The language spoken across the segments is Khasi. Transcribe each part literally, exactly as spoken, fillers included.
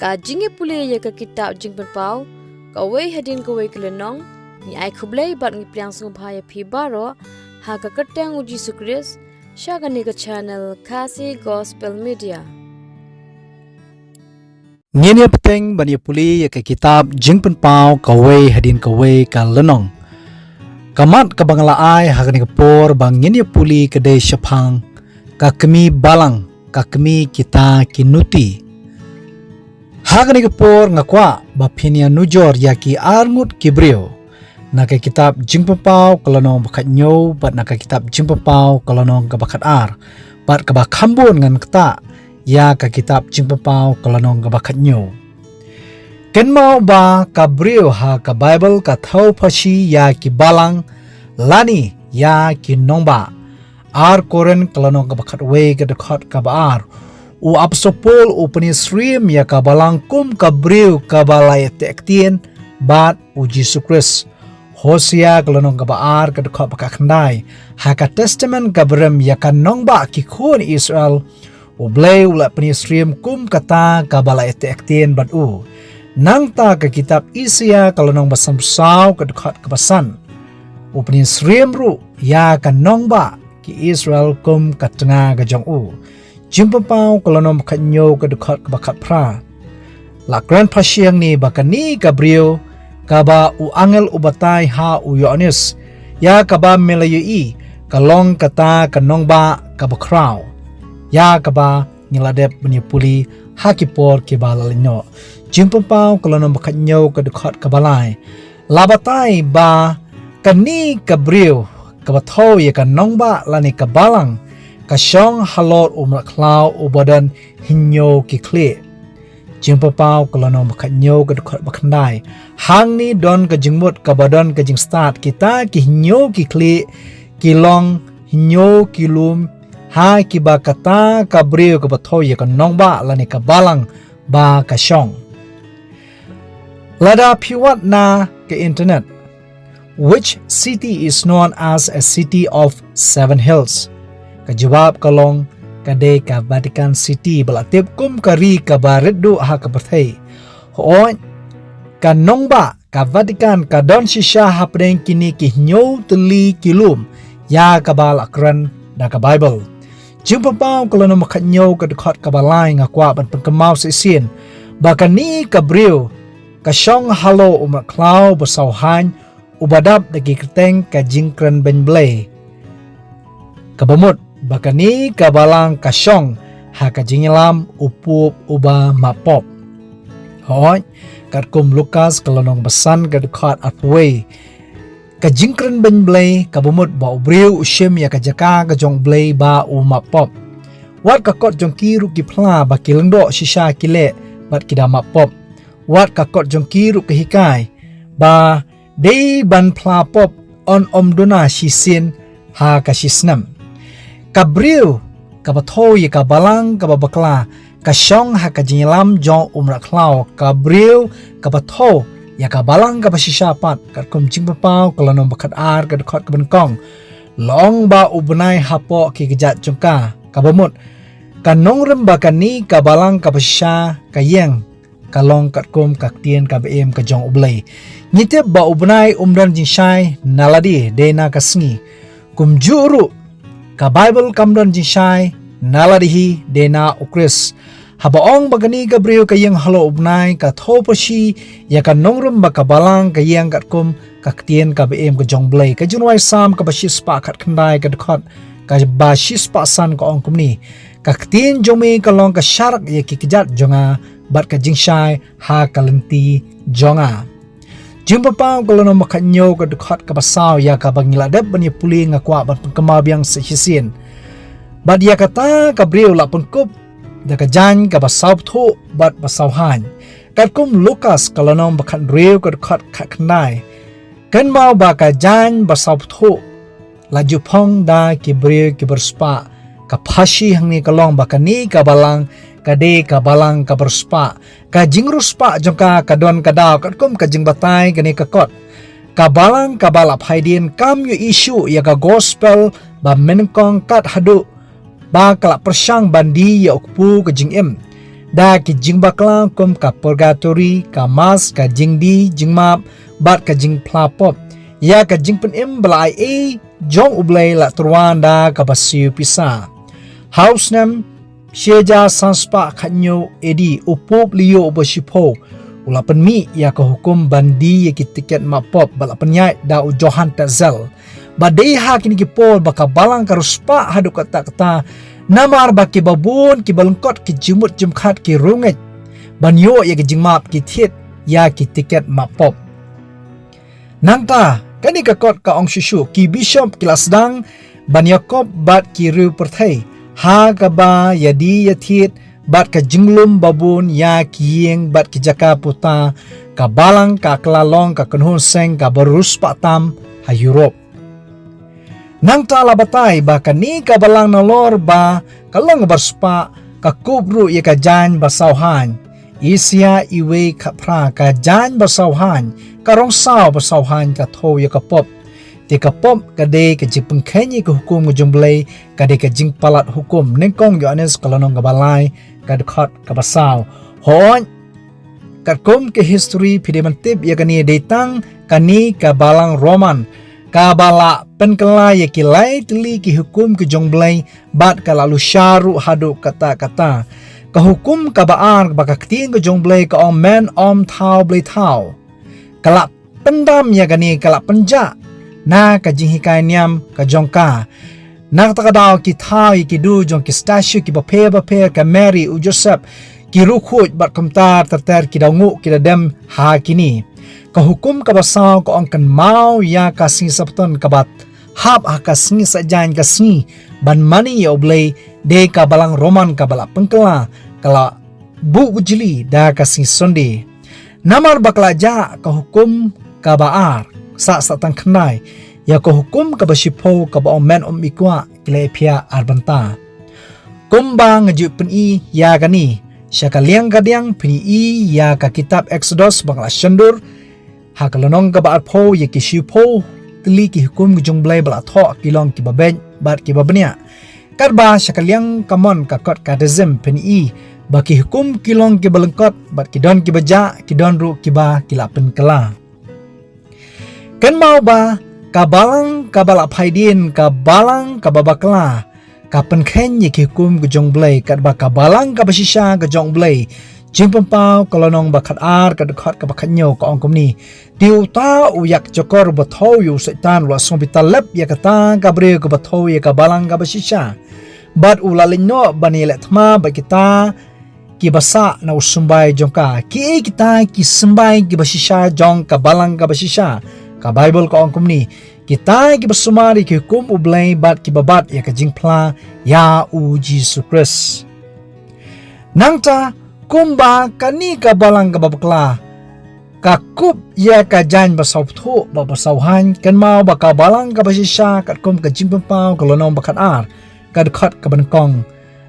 Ka jingïapule ïa ka kitab Jingpynpaw, kawei hadien kawei ka lynnong, ngi ai khublei bad ngi pdiang sngewbha ïa phi baroh, ha ka kyrteng u Jisu Khrist, sha kane ka channel Khasi Gospel Media. Ngin ïa bteng ban ïa pule ïa ka kitab Jingpynpaw kawei hadien kawei ka lynnong. Ka mat kaba nga la ai ha kane ka por ba ngin ïa pule ka dei shaphang ka kmie balang, ka kmie kita ki nuti. Ha kane ka por nga kwah ba phin ïa nujor ïa ki arngut ki briew na ka kitab Jingpynpaw ka lynnong ba khathynñiew bad na ka kitab Jingpynpaw ka lynnong kaba khatar, bad kaba khambun ngan ktah ïa ka kitab Jingpynpaw ka lynnong kaba khathynñiew. Kynmaw ba ka briew ha ka Baibl ka thew phashi ïa ki balang lane ïa ki nongbah. Ar Korinth ka lynnong kaba khatwei ka dkhot kaba ar. U Apostol Paul u pyni syriem ïa ka balang kum ka briew kaba la ïateh ktien bad u Jisu Khrist. Hosea ka lynnong kaba ar ka dkhot ba khatkhyndai. Ha ka Testament kaba rim ïa ka nongbah ki khun Israel, U Blei u la pyni syriem kum kata kaba la ïateh ktien bad u. Nangta ka kitab Isaïah ka lynnong ba sanphew saw ka dkhot kaba san. U pyni syriem ruh ïa ka nongbah ki Israel kum ka tnga ka jong u. Jingpynpaw ka lynnong ba khathynñiew ka dkhot kaba khatphra. La kren phashi hangne ba kane ka briew kaba u angel u batai ha u Ïoannis, ïa kaba me la ïohi, ka long kata ka nongbah kaba khraw, ïa kaba ngi la dep ban ïa pule ha ki por kiba la lyngngoh. Jingpynpaw ka lynnong ba khathynñiew ka dkhot kaba lai. La batai ba kane ka briew kaba thew ïa ka nongbah lane ka balang ka shong halor u mrad khlaw uba don hynñiew ki khlieh. Jingpynpaw ka lynnong ba khathynñiew ka dkhot ba khyndai. Hangne don ka jingmut kaba don ka jingstad, kita ki hynñiew ki khlieh ki long hynñiew ki lum, ha kiba kata ka briew kaba thew ïa ka nongbah lane ka balang ba ka shong. Lada phi wad na ka internet, which city is known as a city of seven hills? Ka jubab ka long ka dei ka Vatican City ba la tip kum ka ri kaba rit duh ha ka pyrthei. Hooid, ka nongbah ka Vatican ka don shisha hapdeng kine ki hynñiew tylli ki lum ïa kaba la kren da ka Baibl. Jingpynpaw ka lynnong ba khathynñiew ka dkhot kaba lai nga kwah ban pynkynmaw shisien ba kane ka briew ka shong halor u mrad khlaw ba saw haiñ uba dap da ki kyrteng ka jingkren beiñ Blei. Kaba mut ba kane ka balang ka shong ha ka jingïalam u Pope uba map pop. Hooid, katkum Lukas ka lynnong ba san ka dkhot arphew wei. Ka jingkren beiñ Blei kaba mut ba u briew u shim ïa ka jaka ka jong u Blei ba u map pop. Wat ka kot jong ki ruh ki phla ba ki lyngdoh shisha ki leh bad ki da map pop. Wat ka kot jong ki ruh ka hikai ba dei ban phla pop yn ym duna shisien ha ka shisnem. Ka briew kaba thew ïa ka balang kaba bakla ka shong ha ka jingïalam jong u mrad khlaw. Ka briew kaba thew ïa ka balang kaba shisha pat, katkum Jingpynpaw ka lynnong ba khatar ka dkhot kaba nyngkong, la ong ba u bnai hapoh ki kjat jong ka. Kaba mut, ka nongrim ba kane ka balang kaba shisha ka ïeng ka long katkum ka ktien kaba im ka jong u Blei. Ngi tip ba u bnai um don jingshai na lade, dei na ka sngi. Kumjuh ruh ka Baibl kam don jingshai na lade hi, dei na u Khrist. Haba ong ba kane ka briew ka ïeng halor u bnai, ka thew phashi ïa ka nongrim ba ka balang ka ïeng katkum ka ktien kaba im ka jong u Blei. Ka Jingrwai Salm kaba shispah khatkhyndai ka dkhot kaba shispah san ka ong kumne: Ka ktien jong me ka long ka sharak ïa ki kjat jong nga, bad ka jingshai ha ka lynti jong nga. Jingpynpaw ka lynnong ba khathynñiew ka dkhot kaba saw, ïa kaba ngi la dep ban ïa pule, nga kwah ban pynkynmaw biang sa shisien. Bad ïa kata ka briew la pynkup da ka jaiñ kaba saw bthuh bad ba saw haiñ. Katkum Lukas ka lynnong ba khathynriew ka dkhot khatkhyndai, kynmaw ba ka jaiñ ba saw bthuh la ju phong da ki briew kiba riewspah. Ka phashi hangne ka long ba kane ka balang ka dei ka balang kaba riewspah. Ka jingriewspah jong ka ka don ka daw katkum ka jingbatai kane ka kot. Ka balang kaba la phai dien kam ïohi shuh ïa ka gospel ba mynnyngkong kat haduh ba ka la pyrshang ban die ïa u kpu ka jingim. da ki jingbakla kum ka purgatory, ka mass, ka jingdie jingmap bad ka jingphla pop, ïa ka jingpynim ba la ai ei jong U Blei la tyrwa da kaba siew pisa. Ha u snem shi hajar san spah khathynñiew A D, u Pope Leo uba shiphew u la pynmih ïa ka hukum ban die ïa ki tiket map pop ba la pynïaid da u Johann Tetzel. Ba dei ha kine ki por ba ka balang ka riewspah haduh katta katta, namar ba kiba bun kiba lyngkot ki jingmut jingpyrkhat ki riewngeit ban ïoh ïa ki jingmap, ki thied ïa ki tiket map pop. Nangta kane ka kot ka ong shuh shuh, ki bishop ki la sdang ban ïakop bad ki riew pyrthei ha kaba ïadie ïathied bad ka jinglum babun ïa ki ïing bad ki jaka puta. Ka balang ka la long ka kynhun seng kaba riewspah tam ha Europe. Nangta la batai ba kane ka balang nalor ba ka long ba riewspah ka kup ruh ïa ka jaiñ ba saw haiñ. Isaïah uwei khatphra, ka jaiñ ba saw haiñ, ka rong saw ba saw haiñ ka thew ïa ka pop. Te ka pop ka dei ka jingpynkheiñ ïa ka hukum ka jong U Blei, ka dei ka jingpalat hukum. Nyngkong Ïoannis ka lynnong kaba lai, ka dkhot kaba saw. Hooid, katkum ka history phi dei ban tip ïa kane, dei tang kane ka balang Roman kaba la pynkylla ïa ki lai tylli ki hukum ka jong U Blei bad ka la lusha ruh haduh katta katta. Ka hukum kaba ar ba ka ktien ka jong U Blei ka ong, men ym thaw blei thaw, ka la pyndam ïa kane, ka la pynjah na ka jinghikai niam ka jong ka. Na kata ka daw ki thaw ïa ki du jong ki statue kiba pher bapher, ka Mary, u Joseph, ki riewkhuid bad kumta ter ter, ki da nguh ki da dem ha kine. Ka hukum kaba saw ka ong, kynmaw ïa ka sngi Sabbaton kaba hap ha ka sngi saitjaiñ, ka sngi ban mane ïa U Blei. Dei ka balang Roman kaba la pynkylla, ka la buh kujli da ka sngi Sunday. Namar ba ka la jah ka hukum kaba ar, sah sah tang khyndai ïa ka hukum kaba shiphew kaba ong, men ym ikwah ki leh phiah ar bynta. Kumba nga ju pyni ïa kane sha ka liang ka diang, pyni ïa ka kitab Exodus ba nga la shon dur ha ka lynnong kaba arphew, ïa ki shiphew tylli ki hukum ka jong U Blei ba la thoh ki long kiba beit bad kiba bniah. Katba sha ka liang ka mon, ka kot Catechism, pyni ba ki hukum ki long kiba lyngkot bad ki don kiba jah, ki don ruh kiba ki la pynkylla. Kynmaw ba ka balang kaba la phaidien, ka balang kaba bakla, ka pynkheiñ ïa ki hukum ka jong U Blei, katba ka balang kaba shisha ka jong U Blei. Jingpynpaw ka lynnong ba khatar, ka dkhot kaba khathynñiew ka ong kumne, te uta u ïakjakor uba thew ïa u Soitan u la sngewbha lep ïa kata ka briew kaba thew ïa ka balang kaba shisha, bad u la leit noh ban ïaleh thma bad kita kiba sah na u symbai jong ka. Kiei kita ki symbai kiba shisha jong ka balang kaba shisha? Ka Baibl ka ong kumne, kita kiba sumar ïa ki hukum U Blei bad kiba bat ïa ka jingphla ïa U Jisu Khrist. Nangta kumba kane ka balang kaba bakla ka kup ïa ka jaiñ ba sawphew bad ba sawhaiñ, kynmaw ba ka balang kaba shisha, katkum ka Jingpynpaw ka lynnong ba khatar, ka dkhot kaba nyngkong,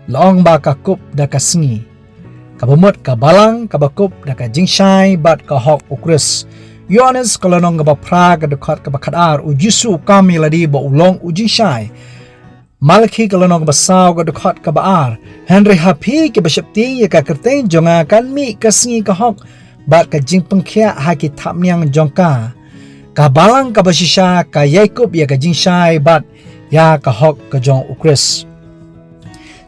la ong ba ka kup da ka sngi. Kaba mut ka balang kaba kup da ka jingshai bad ka hok U Khrist. Ïoannis ka lynnong kaba phra, ka dkhot kaba khatar, U Jisu u kam ïa lade ba u long u jingshai. Malakhi ka lynnong kaba saw, ka dkhot kaba ar, hynrei ha phi kiba sheptieng ïa ka kyrteng jong nga, kan mih ka sngi ka hok bad ka jingpynkhiah ha ki thapniang jong ka. Ka balang kaba shisha ka ïai kup ïa ka jingshai bad ïa ka hok ka jong U Khrist.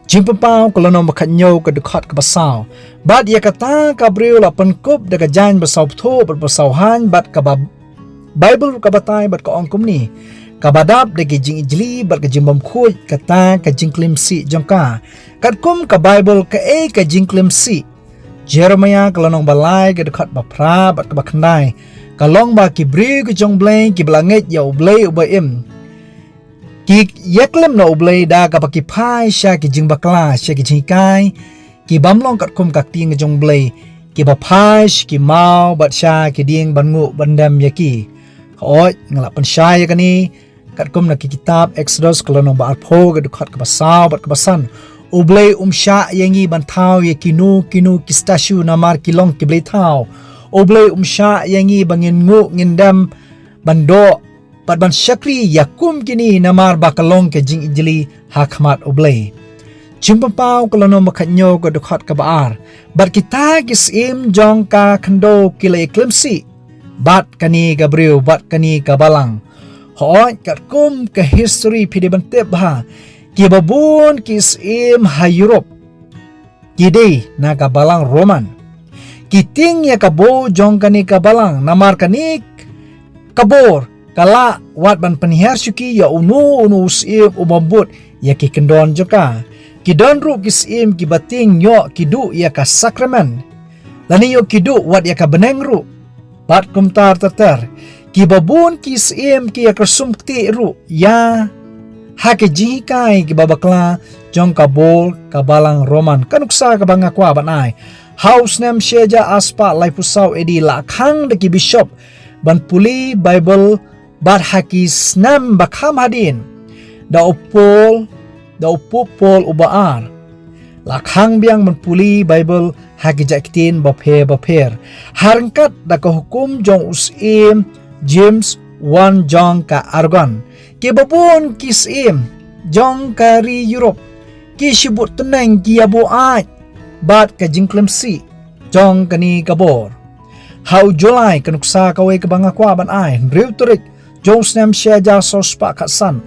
Jingpynpaw ka lynnong ba khathynñiew, ka dkhot kaba saw, bad ïa kata ka briew la pynkup da ka jaiñ ba sawphew bad ba sawhaiñ, bad kaba Baibl ka batai bad ka ong kumne, kaba dap da ki jingijli bad ka jingbymkhuid kata ka jingklim sih jong ka. Katkum ka Baibl, kaei ka jingklim sih? Jeremaïah ka lynnong ba lai, ka dkhot ba phra bad kaba khyndai, ka long ba ki briew ki jong U Blei kiba la ngeit ïa U Blei uba im, ki ïaklim na U Blei da kaba ki phai sha ki jingbakla, sha ki jinghikai ki bym long katkum ka ktien ka jong U Blei, kiba phai sha ki maw bad sha ki dieng ban nguh ban dem ïa ki. Hooid, nga la pynshai ïa kane katkum na ki kitab Exodus ka lynnong ba arphew, ka dkhot kaba saw bad kaba san. U Blei um shah ïa ngi ban thaw ïa kino kino ki statue namar ki long ki blei thaw. U Blei um shah ïa ngi ba ngin nguh ngin dem ban doh bad ban shakri ïa kum kine namar ba ka long ka jingijli ha khmat U Blei. Jingpynpaw ka lynnong ba khatnyo ka dkhot kaba ar. Bad kita ki syiem jong ka khyndew ki la ïaklim sih bad kane ka briew, bad kane ka balang. Hooid, katkum ka history phi dei ban tip bha, kiba bun ki syiem ha Europe ki dei na ka balang Roman. Ki tieng ïa ka bor jong kane ka balang, namar kane ka bor ka lah wat ban pynhiar shuki ïa uno uno u syiem u bym bud ïa ki kyndon jong ka. Ki don ruh ki syiem kiba tieng ïoh ki duh ïa ka sakramen, lane ïoh ki duh wat ïa ka bneng ruh. Bad kumta ter ter, kiba bun ki syiem ki ïa kyrsum ktieh ruh ïa ha ki jinghikai kiba bakla jong ka bor ka balang Roman. Ka nuksa kaba nga kwah ban ai, ha u snem shi hajar ar spah laiphew saw A D la khang da ki bishop ban pule Baibl, bad ha ki snem ba kham hadien da u Paul, da u Pope Paul uba ar, la khang biang ban pule Baibl ha ki jait ktien bapher bapher, ha ryngkat da ka hukum jong u syiem James wan jong ka Aragon. Kiba bun ki syiem jong ka ri Europe ki shu bud tneng, ki ïa buaid bad ka jingklim sih jong kane ka bor. Ha u July, ka nuksa kawei kaba nga kwah ban ai, hynriew tarik jong u snem shi hajar saw spah khatsan,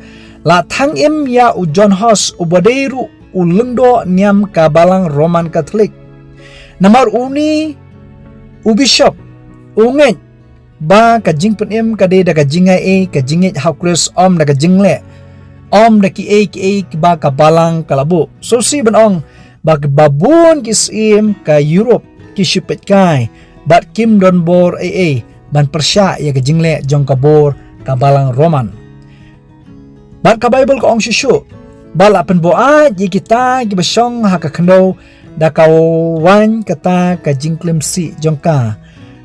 la thang im ïa u John Huss uba dei ruh u lyngdoh niam ka balang Roman Catholic. Namar une u bishop u ngeit ba ka jingpynim ka dei da ka jingaiei, ka jingngeit ha u Khrist, ym da ka jingleh, ym da kiei kiei kiba ka balang ka la buh. Sngewsih ban ong ba kiba bun ki syiem ka Europe ki shu peit kai bad kim don bor ei ei ban pyrshah ïa ka jingleh jong ka bor ka balang Roman. Bad ka Baibl ka ong shuh shuh ba la pynbuaid ïa kita kiba shong ha ka khyndew da ka waiñ kata ka jingklim sih jong ka.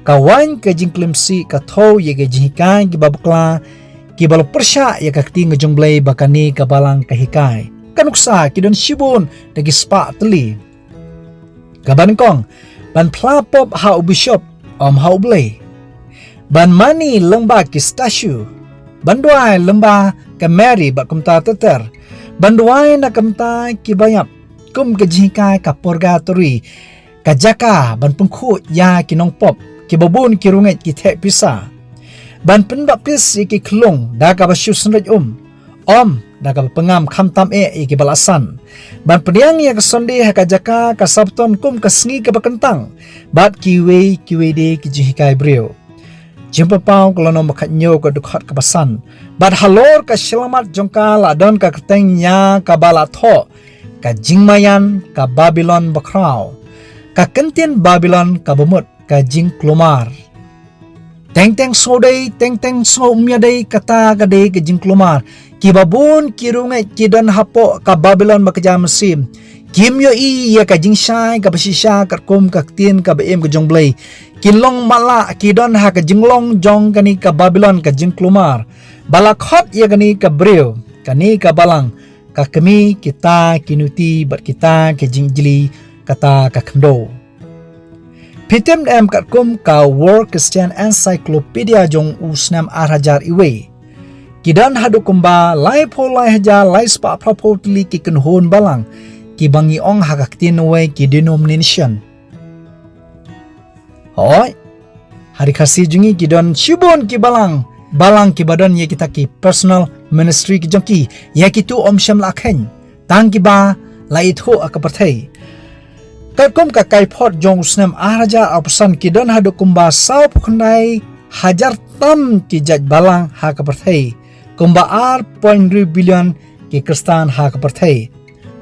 Ka waiñ ka jingklim sih ka thew ïa ka jinghikai kiba bakla kiba long pyrshah ïa ka ktien ka jong U Blei ba kane ka balang ka hikai. Ka nuksa, ki don shibun da ki spah tylli. Kaba nyngkong, ban phla pop ha u bishop, ym ha U Blei. Ban mane lyngba ki statue. Ban duwai lyngba ka Mary bad kumta ter ter. Ban duwai na ka bynta kiba ïap, kum ka jinghikai ka purgatory, ka jaka ban pynkhuid ïa ki nongpop, kiba bun ki riewngeit ki theh pisa. Ban pynbaptis ïa ki khyllung da kaba shu synreit um, ym da kaba pynngam, khamtam eh ïa kiba la san. Ban pdiang ïa ka Sunday ha ka jaka ka Sabbaton kum ka sngi kaba kyntang, bad kiwei kiwei de ki jinghikai briew. Jingpynpaw ka lynnong ba khatñiew ka dkhot kaba san. Bad halor ka shyllangmat jong ka la don ka kyrteng ïa kaba la thoh, ka jingmaïan ka Babilon bakhraw, ka kyntien Babilon kaba mut ka jingkulmar. Teng teng sngewdei, teng teng sngewmyadei, kata ka dei ka jingkulmar. Kiba bun ki riewngeit ki don hapoh ka Babilon ba kjat mynsiem. Kim ïohi ïa ka jingshai kaba shisha katkum ka ktien kaba im ka jong U Blei. Ki long matlah, ki don ha ka jinglong jong kane ka Babilon ka jingkulmar. Ba la khot ïa kane ka briew, kane ka balang, ka kmie kita ki nuti bad kita ki jingjli kata ka khyndew. Phi tip ne em, katkum ka World Christian Encyclopedia jong u snem ar hajar iwei, ki don haduh kumba laiphew lai hajar lai spah phraphew tylli ki kynhun balang, kiba ngi ong ha ka ktien wei ki denomination. Hooid. Ha ri Khasi jong ngi ki don shibun ki balang, balang kiba don ïa kita ki personal ministry ki jong ki, ïa kitu ym shym la kheiñ, tang kiba la ithuh ha ka pyrthei. Katkum ka Kaiphod jong u snem ar hajar arphew san, ki don haduh kumba sawphew khyndai hajar tam ki jait balang ha ka pyrthei, kumba ar point hynriew billion ki Khristan ha ka pyrthei.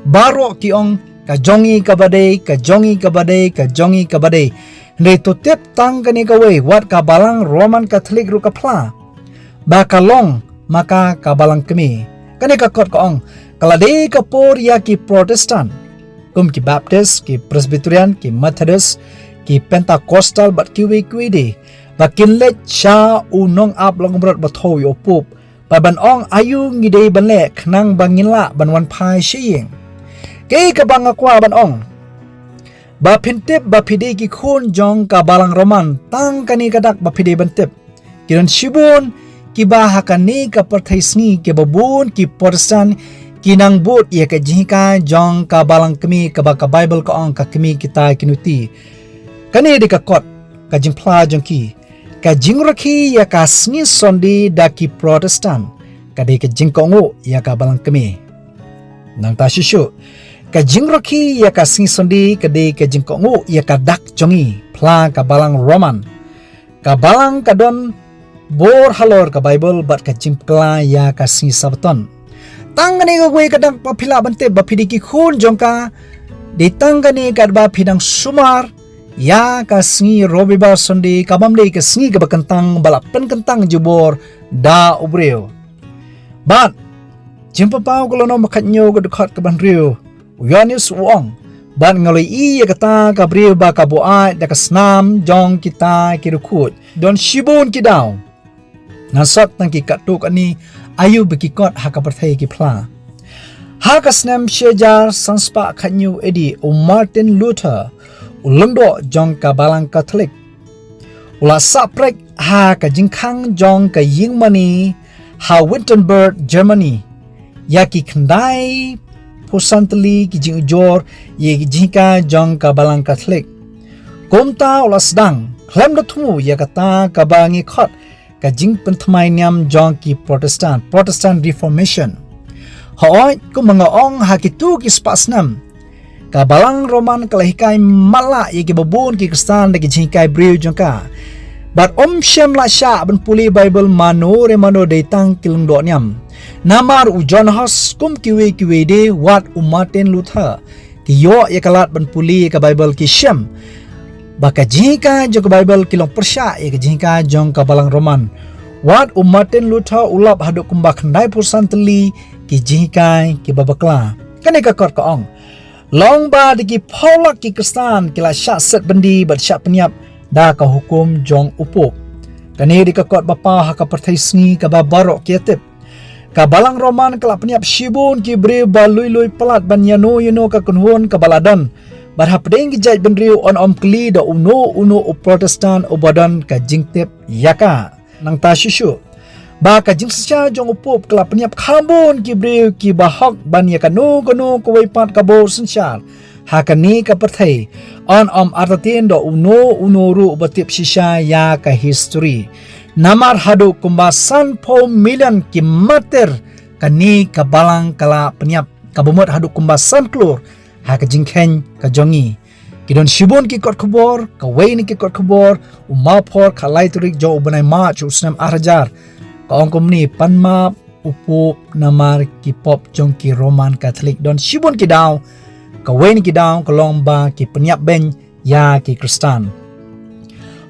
Baroh ki ong, ka jong ngi kaba dei, ka jong ngi kaba dei, ka jong ngi kaba dei. Hynrei to tip tang kane kawei, wat ka balang Roman Catholic ruh ka phla ba ka long ma ka ka balang kmie. Kane ka kot ka ong, ka la dei ka por ïa ki Protestant, kum ki Baptist, ki Presbyterian, ki Methodist, ki Pentecostal bad kiwei kiwei de, ba kin leit sha u nongap longbrot ba thew ïa u Pope, bad ban ong aïu ngi dei ban leh khnang ba ngin lah ban wan phai sha ïing. Kaei kaba nga kwah ban ong, ba phin tip ba phi dei ki khun jong ka balang Roman, tang kane ka dak ba phi dei ban tip. Ki don shibun kiba ha kane ka pyrthei sngi, kiba bun ki Protestant Ki nang bud ïa ka jinghikai jong ka balang kmie kaba ka Baibl ka ong ka kmie kita ki nuti. Kane dei ka kot ka jingphla jong ki. Ka jingrakhe ïa ka sngi Sunday da ki Protestant ka dei ka jingkohnguh ïa ka balang kmie. Nangta shuh shuh, ka jingrakhe ïa ka sngi Sunday ka dei ka jingkohnguh ïa ka dak jong ngi phla ka balang Roman. Ka balang ka don bor halor ka Baibl bad ka jingpynkhlaiñ ïa ka sngi Sabbaton. Tang kane kawei ka dak ba phi lah ban tip ba phi dei ki khun jong ka. Dei tang kane katba phi dang sumar ïa ka sngi Robibar Sunday, ka bym dei ka sngi kaba kyntang ba la pynkyntang jubor da u briew. Bad Jingpynpaw ka lynnong ba khathynñiew ka dkhot kaba hynriew, u Ïoannis u ong, bad nga la ïohi ïa kata ka briew ba ka buaid da ka snam jong kita ki riewkhuid. Don shibun ki daw, ngan sot tang ki katto katne, aïu ba ki kot ha ka pyrthei ki phla. Ha ka snem shi hajar san spah khathynñiew A D, u Martin Luther, u lyngdoh jong ka balang Katholik, u la sah prek ha ka jingkhang jong ka ïingmane ha Wittenberg, Germany, ïa ki khyndai phew san tylli ki jingujor ïa ki jinghikai jong ka balang Katholik. Kumta u la sdang khlem da thmu ïa kata kaba ngi khot ka jingpynthymmai niam jong ki Protestant, Protestant Reformation. Hooid, kumba nga ong, ha kito ki spah snem, ka balang Roman ka la hikai matlah ïa kiba bun ki Khristan da ki jinghikai briew jong ka. Bad ym shym la shah ban pule Baibl mano re mano, dei tang ki lyngdoh niam. Namar u John Huss kum kiwei kiwei de, wat u Martin Luther, ki ïoh ïa ka lad ban pule ïa ka Baibl, ki shem ba ka jinghikai jong ka Baibl ki long pyrshah ïa ka jinghikai jong ka balang Roman. Wat u Martin Luther u lap haduh kumba khyndai phew san tylli ki jinghikai kiba bakla. Kane ka kot ka ong, long ba da ki phew lak ki Khristan ki la shah set byndi bad shah pynïap da ka hukum jong u Pope. Kane dei ka kot ba paw ha ka pyrthei sngi kaba baroh ki ïa tip. Ka balang Roman ka la pynïap shibun ki briew ba lui lui palat ban ïano ïano ka kynhun kaba la don. Bad hapdeng ki jaitbynriew yn ym kylli da uno uno u Protestant uba don ka jingtip ïa ka. Nangta shuh shuh, ba ka jingsynshar jong u Pope ka la pynïap kham bun ki briew kiba hok ban ïa kano kano kawei pat ka bor synshar ha kane ka pyrthei. Yn ym artatien da uno uno ruh ba tip shisha ïa ka history. Namar haduh kumba san phew million ki martyr kane ka balang ka la pynïap, kaba mut haduh kumba san klur ha ka jingkheiñ ka jong ngi. Ki don shibun ki kot khubor, kawei na ki kot khubor, u Mawphor, khatlai tarik jong u bnai March u snem ar hajar, ka ong kumne: Pan map u Pope namar ki pop jong ki Roman Catholic. Don shibun ki daw, kawei na ki daw ka long ba ki pynïap beiñ ïa ki Khristan.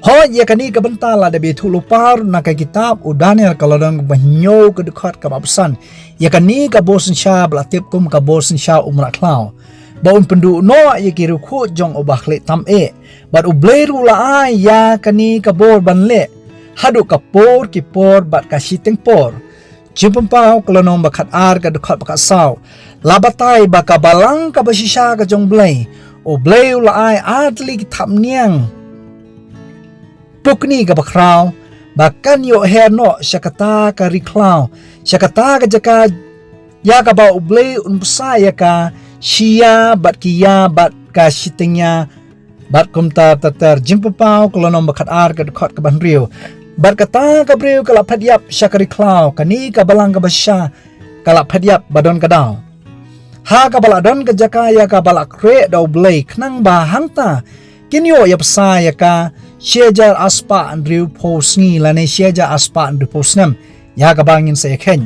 Hooid, ïa kane ka bynta lada phi ïathuh lypa ruh na ka kitab u Daniel ka lynnong ba hynñiew ka dkhot kaba arphew san, ïa kane ka bor synshar ba la tip kum ka bor synshar u mrad khlaw, ba un pynduh noh ïa ki riewkhuid jong u bakhlieh tam eh. Bad U Blei ruh u la ai ïa kane ka bor ban leh haduh ka por ki por bad ka shiteng por. Jingpynpaw ka lynnong ba khatar ka dkhot ba khatsaw la batai ba ka balang kaba shisha ka jong U Blei, U Blei u la ai ar tylli ki thapniang pukni kaba khraw, ba kan ïoh her noh sha kata ka ri khlaw, sha kata ka jaka ïa kaba U Blei un bsa ïa ka, shi ïa bad ki ïa bad ka shiteng ïa. Bad kumta ter ter. Jingpynpaw ka lynnong ba khatar ka dkhot kaba hynriew. Bad kata ka briew ka la phet ïap sha ka ri khlaw, kane ka balang kaba shisha ka la phet ïap ba don ka daw ha kaba la don ka jaka ïa kaba la khreh da U Blei, khnang ba hangta kin ïoh ïa bsa ïa ka shi hajar ar spah hynriewphew sngi lane shi hajar ar spah hynriewphew snem, ïa kaba ngin sa ïa kheiñ.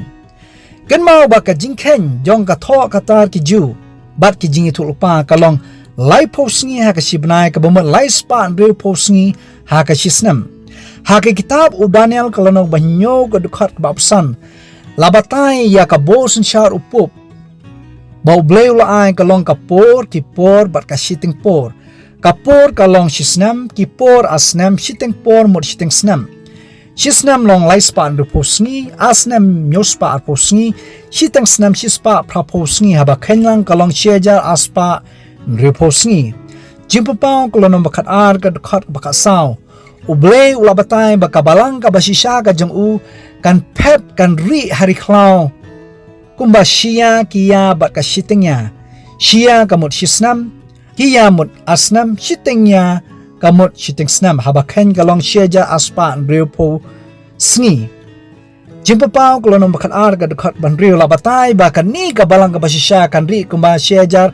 Kynmaw ba ka jingkheiñ jong ka thoh ka tar ki Jiw bad ki jingïathuhlypa ka long laiphew sngi ha ka shi bnai, kaba mut laispah hynriewphew sngi ha ka shi snem. Ha ka kitab u Daniel ka lynnong ba hynñiew ka dkhot kaba arphew san la batai ïa ka bor synshar u Pope ba U Blei u la ai, ka long ka por ki por bad ka shiteng por. Ka por ka long shi snem, ki por ar snem, shiteng por mut shiteng snem. Shi snem long laispah hynriewphew sngi, ar snem hynñiewspah arphew sngi, shiteng snem shispah phraphew sngi, haba kheiñ lang ka long shi hajar ar spah hynriewphew sngi. Jingpynpaw ka lynnong ba khatar ka dkhot ba khatsaw. U Blei u la batai ba ka balang kaba shisha ka jong u kan phet, kan rieh ha ri khlaw Kumba shi ïa ki ïa bad ka shiteng ïa. Shi ïa ka mut shi snem, ki ïa mut ar snem, shiteng ïa ka mut shiteng snem. Haba khein ka long shi hajar ar spah hynriewphew sngi. Jingpynpaw ka lynnong ba khatar ka dkhot ba hynriew la batai ba kane ka balang kaba shisha kan rieh kumba shi hajar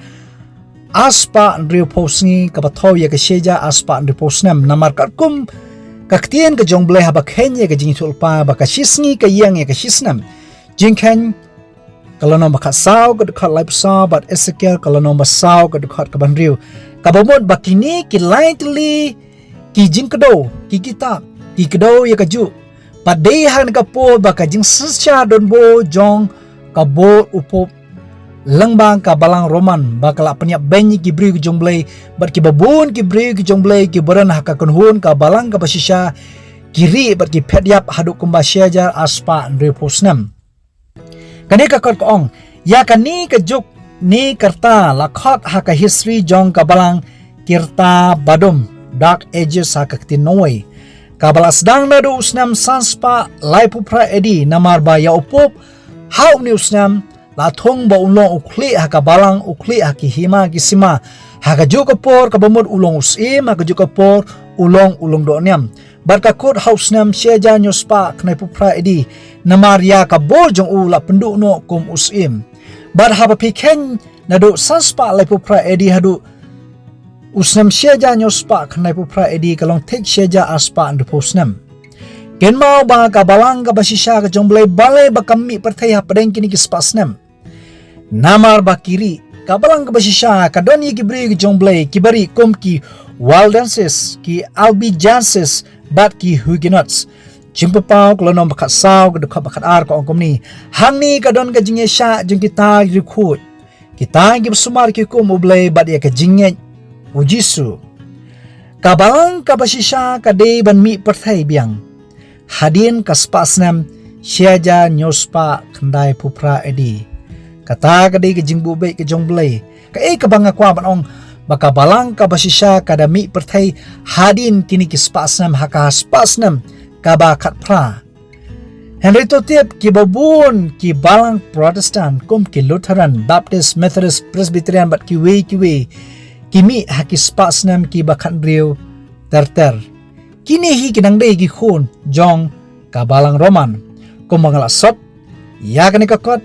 ar spah hynriewphew sngi kaba thew ïa ka shi hajar ar spah hynriewphew snem. Namar katkum ka ktien ka jong U Blei haba khein ïa ka jingïathuhlypa ba ka shi sngi ka ïeng ïa ka shi snem. Jingkhein ka lynnong ba khatsaw ka dkhot laiphew saw bad Esekiel ka lynnong ba saw ka dkhot kaba hynriew. Kaba mut ba kine ki lai tylli ki jingkdew, ki kitab, ki kdew ïa kajuh. Bad dei ha kane ka por ba ka jingsynshar donbor jong ka bor u pop lyngba ka balang Roman ba ka la pynïap beiñ ïa ki briew ki jong U Blei, bad kiba bun ki briew ki jong U Blei kiba don ha ka kynhun ka balang kaba shisha ki rieh bad ki phet ïap haduh kumba shi hajar ar spah hynriewphew snem. Kane ka kot ka ong, ïa kane ka juk ne ka rta la khot ha ka history jong ka balang ki rta badum, Dark Ages ha ka ktien Norway. Kaba la sdang naduh u snem san spah laiphew phra A D, namar ba ïa u pop ha une u snem la thung ba un long u khlieh ha ka balang, u khlieh ha ki hima ki sima, ha kajuh ka por kaba mut u long u syiem, ha kajuh ka por u long u lyngdoh niam. Bad ka kut ha u snem shi hajar hynñiew spah khyndai phew phra A D, namar ïa ka bor jong u la pynduh noh kum u syiem. Bad haba phi khein naduh san spah laiphew phra A D haduh u snem shi hajar hynñiew spah khyndai phew phra A D ka long thik shi hajar ar spah hynriewphew snem. Kynmaw ba ka balang kaba shisha ka jong U Blei balei ba kam mih pyrthei hapdeng kine ki spah snem. Namar ba ki rieh, ka balang kaba shisha ka don ïa ki briew ki jong U Blei kiba rieh kum ki Waldenses, ki Albigenses bad ki Huguenots. Jingpynpaw ka lynnong ba khatsaw ka dkhot ba khatar ka ong kumne. Hangne ka don ka jingïaishah jong kita ki riewkhuid, kita kiba sumar ïa ki hukum U Blei bad ïa ka jingngeit U Jisu. Ka balang kaba shisha ka dei ban mih pyrthei biang hadien ka spah snem shi hajar hynñiew spah khyndai phew phra A D. Kata ka dei ka jingbuh beit ka jong U Blei. Kaei kaba nga kwah ban ong, ba ka balang kaba shisha ka da mih pyrthei hadien kine ki spah snem, ha ka spah snem kaba khatphra. Hynrei to tip, kiba bun ki balang Protestant kum ki Lutheran, Baptist, Methodist, Presbyterian bad kiwei kiwei ki mih ha ki spah snem kiba khathynriew ter ter. Kine hi ki dang dei ki khun jong ka balang Roman. Kumba nga la sot ïa kane ka kot,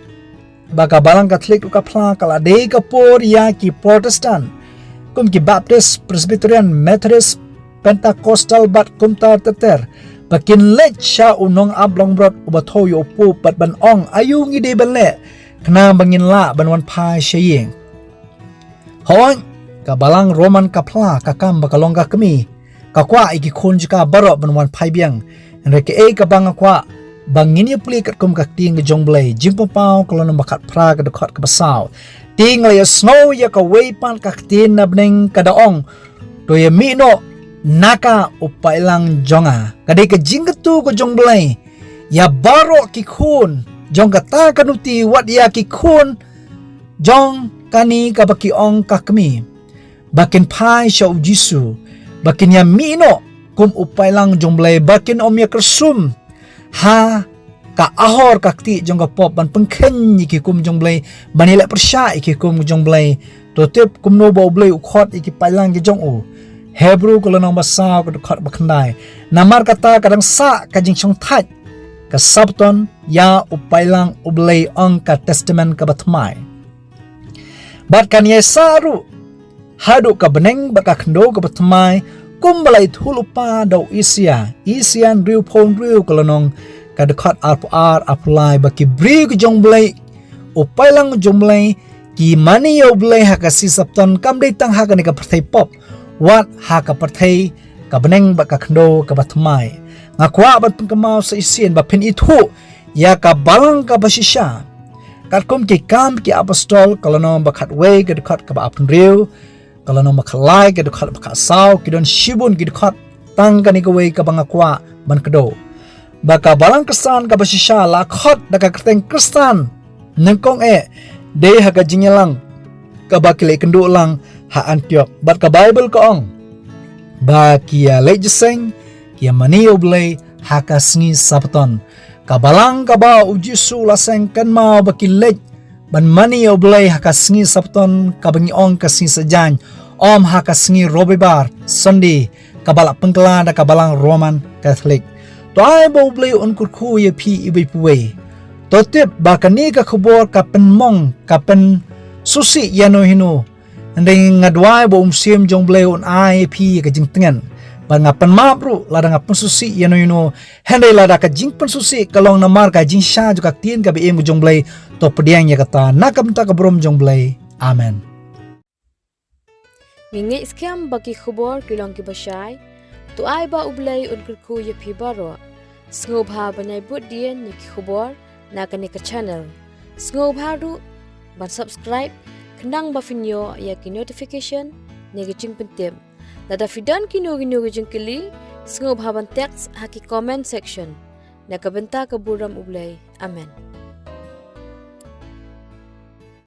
ba ka balang Katholik ruh ka phla ka la dei ka por ïa ki Protestant, kum ki Baptist, Presbyterian, Methodist, Pentecostal bad kumta ter ter, ba kin leit sha u nongap longbrot uba thew ïa u pop bad ban ong, aïu ngi dei ban leh, khnang ba ngin lah ban wan phai sha ïing. Hooid, ka balang Roman ka phla ka kam ba ka long ka kmie, ka kwah ïa ki khun jong ka baroh ban wan phai biang. Hynrei kaei kaba nga kwah ba ngin ïa pule katkum ka ktien ka jong U Blei, Jingpynpaw ka lynnong ba khatphra ka dkhot kaba saw. Te nga la ïa sngew ïa kawei pat ka ktien na bneng ka da ong, to ïa mih noh na ka, u paidlang jong nga. Ka dei ka jingkyntu ka jong U Blei ïa baroh ki khun jong kata ka nuti, wat ïa ki khun jong kane kaba ki ong ka kmie, ba kin phai sha U Jisu, ba kin ïa mih noh kum u paidlang jong U Blei, ba kin ym ïa kyrsum ha ka ahor ka ktieh jong ka pop, ban pynkheiñ ïa ki hukum jong U Blei, ban ïaleh pyrshah ïa ki hukum jong U Blei. To tip kumno ba U Blei u khot ïa ki paidlang ki jong u. Hebru ka lynnong ba saw ka dkhot ba khyndai. Namar kata ka dang sah ka jingshongthait ka Sabbaton ïa u paidlang U Blei, ong ka Testament kaba thymmai. Bad kan ïai sah ruh haduh ka bneng bad ka khyndew kaba thymmai, kumba la ïathuh lypa da u Isaïah, Isaïah hynriewphew hynriew ka lynnong, ka dkhot arphew ar, arphew lai, ba ki briew ki jong U Blei, u paidlang jong U Blei, ki mane ïa U Blei ha ka sngi Sabbaton, kam dei tang ha kane ka pyrthei pop, wat ha ka pyrthei ka bneng bad ka khyndew kaba thymmai. Nga kwah ban pynkynmaw sa shisien ba phin ithuh ïa ka balang kaba shisha katkum Ki Kam ki Apostol, ka lynnong ba khatwei, ka dkhot kaba arphew hynriew, ka lynnong ba khatlai, ka dkhot ba khatsaw, ki don shibun ki dkhot, tang kane kawei kaba nga kwah ban kdew. Ba ka balang Khristan kaba shisha la khot da ka kyrteng Khristan, nyngkong eh dei ha ka jingïalang kaba ki la ïakynduh lang ha Antiok. Bad ka Baibl ka ong ba ki ïa leit jingïaseng, ki ïa mane ïa U Blei ha ka sngi Sabbaton. Ka balang kaba u Jisu u la seng, kynmaw ba ki leit ban mane ïa U Blei ha ka sngi Sabbaton, kaba ngi ong ka sngi Saitjaiñ, ym ha ka sngi Robibar, Sunday, kaba la pynkylla da ka balang Roman Catholic. To ai ba U Blei un kyrkhu ïa phi iwei pa iwei. To tip ba kane ka khubor ka pynmong, ka pynsngewsih ïano ïano. Hynrei nga duwai ba u Mynsiem jong U Blei un ai ïa phi ka jingtngen. Ba nga pynmap ruh lada nga pynsngewsih ïano ïano. Hynrei lada ka jingpynsngewsih ka long namar ka jingshai jong ka ktien kaba im ka jong U Blei, to pdiang ïa kata na ka bynta ka burom jong U Blei. Amen. Ngi ngeit skhem ba ki khubor ki long kiba shai. To ai ba U Blei un kyrkhu ïa phi baroh. Sngewbha ban ïai bud dien ïa ki khubor na kane ka channel. Sngewbha ruh ban subscribe, khnang ba phin ïoh ïa ki notification ne ki jingpyntip. Lada phi don kino kino ki jingkylli, sngewbha ban text ha ki comment section. Na ka bynta ka burom U Blei. Amen.